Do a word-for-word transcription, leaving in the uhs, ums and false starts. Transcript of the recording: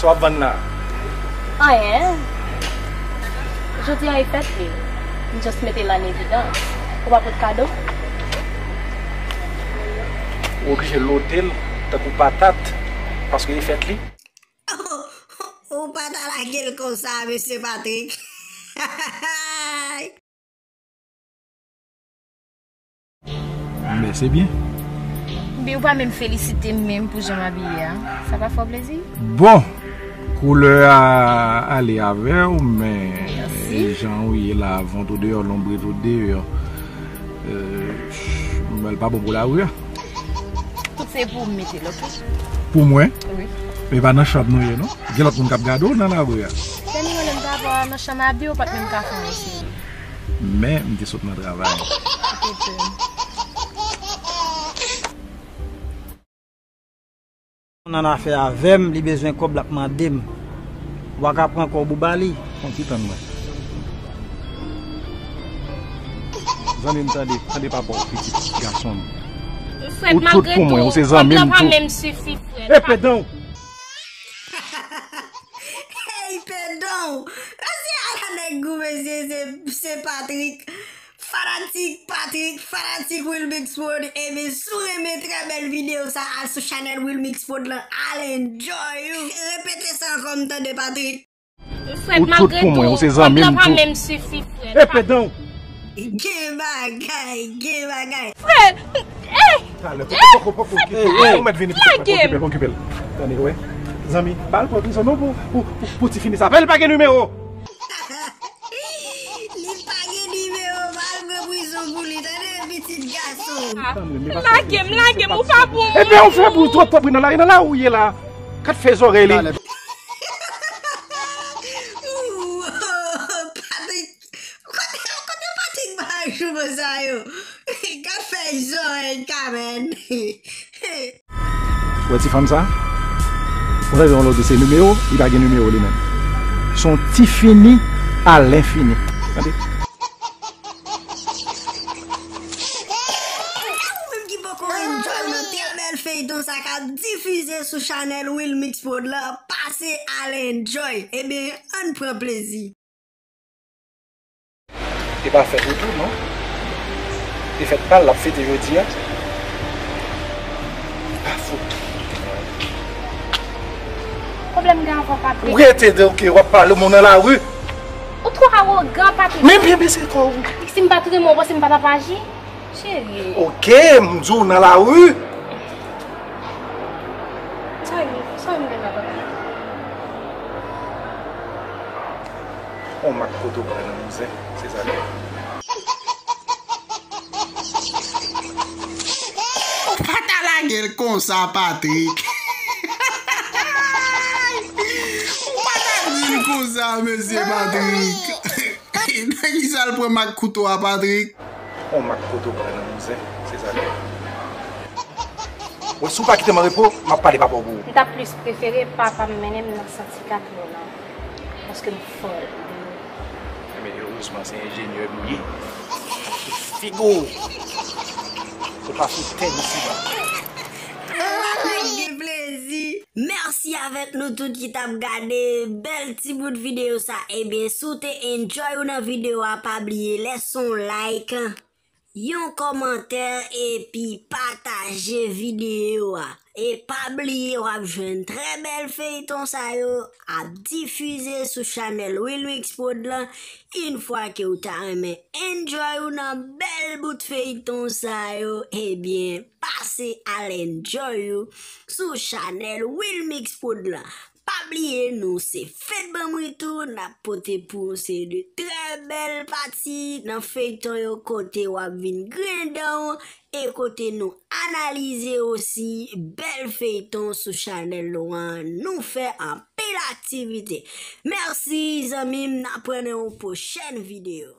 Sa w ap vann la? Anyen. Jodi a e fèt li. M just mete l an evidans. Ou pa pot kado? Ou oblije lote l tankou patat paske e fèt li? Ou pa ta lage l konsa, mesye Patrick. Men se byen. Bi, ou pa menm felisite m menm pou jan m abiye a. Sa pa fè w plezi? Bon, koulè a ale avè w, men jan ou ye la, vant ou deyò, lonbrit ou deyò, m wè l pa bon pou lari a. Tout se pou ou m mete l, oke? Pou mwen? Wi. Men pa nan chanm nou ye, non. Gen lòt moun k ap gade w nan lari a. Dènye mwen, lè m t ap nan chanm Abi, ou pa t menm ka fè anyen sou li. Men m te sot nan travay. Ou te pè. Moun an afè avè m, li bezwen kòb, l ap mande m. W a ka pran kòb ou ba li. Bon, ti tann mwen. Zanmi m, tande, tande papa w, pitit gason m. Fred, malgre tou, kòb la pa menm sifi, Fred. E pèdan w! Ey, pèdan w! Mesye, ala nèg gou, mesye, se, se Patrick. Fanatik Patrick, fanatik Wilmix Prod, ebyen si w renmen trè bèl videyo sa, al sou chanèl Wilmix Prod lan, al enjoy ou. Repete sa ankò, m tande Patrick. Fred, malgre tou, kòb la pa menm sifi, Fred. E pèdan w! Gen bagay, gen bagay. Fred, eh! Talè, poko, poko, poko, poko, ou mèt vini, poko, poko, okipe l, okipe l. Tande, wè. Zanmi, pa al pran prizon non pou, pou, pou, pou ti fini sa. Apèl pa gen nimewo! Li pa gen nimewo, pa al pran prizon pou li, tande pitit gason. Lage m, lage m, ou pa bon. Ebyen, ou fè bri twòp, twòp bri nan lari, nan la ou ye la. Kat fè zòrèy li. Patrick, kote, kote Patrick bay jou konsa yo? Kat fè zòrèy kamèn. Ou wè ti fanm sa? Ou tande yon lòt di se nimewo, li pa gen nimewo li menm. Se yon ti fini a lenfini. Tande? Ou menm ki poko enjoy nan trè bèl feyton sa k ap difize sou chanèl Wilmix Prod lan, pase al enjoy. Ebyen, ann pran plezi. E pa fèt ou tou, non. E fèt pa l, l ap fete jodi a. E pa fòt ou. Pwoblèm gen avè w, Patrick. Ou rete de, oke, w ap pale moun nan lari. Ou twò awogan, Patrick. Men byen bese kò w. Si m pa t renmen w, w panse m pa t ap aji? Cheri. Oke, m di w nan lari. Sa yo, sa yo m gen la, papa. On mak kote w pran nan mizè, se sa l ye. Ou pa ta lage l konsa, Patrick. Ou pa ta di l konsa, mesye Patrick. Nan kisa l pran mak kouto a, Patrick? On mak kote w pran nan mizè, se sa l ye. Bon, si w pa kite m an repo, m ap pale papa w pou ou. M ta plis prefere papa m mennen m nan santi katlo nan. Paske m fò. Men erezman se enjenyè m ye. Figo! Ou pa sou tè isi la. Gen plezi. Mèsi avèk nou tout ki t ap gade bèl ti bout videyo sa. Ebyen, si w te enjoy ou nan videyo a, pa bliye lèse yon like, yon kòmantè epi pataje videyo a. E pa bliye w ap jwenn trè bèl feyton sa yo ap difize sou chanèl Wilmix Prod lan. Yon fwa ke w ta renmen enjoy ou nan bèl bout feyton sa yo, ebyen, pase al enjoy ou sou chanèl Wilmix Prod lan. Pa bliye nou se Fed Banm Retour, n ap pote pou ou se de trè bèl pati nan feyton yo kote w ap vin grenn dan w e kote nou analize osi bèl feyton sou chanèl nou an. Nou fè anpil aktivite. Mèsi zanmi m, n ap pran nan yon pwochèn videyo.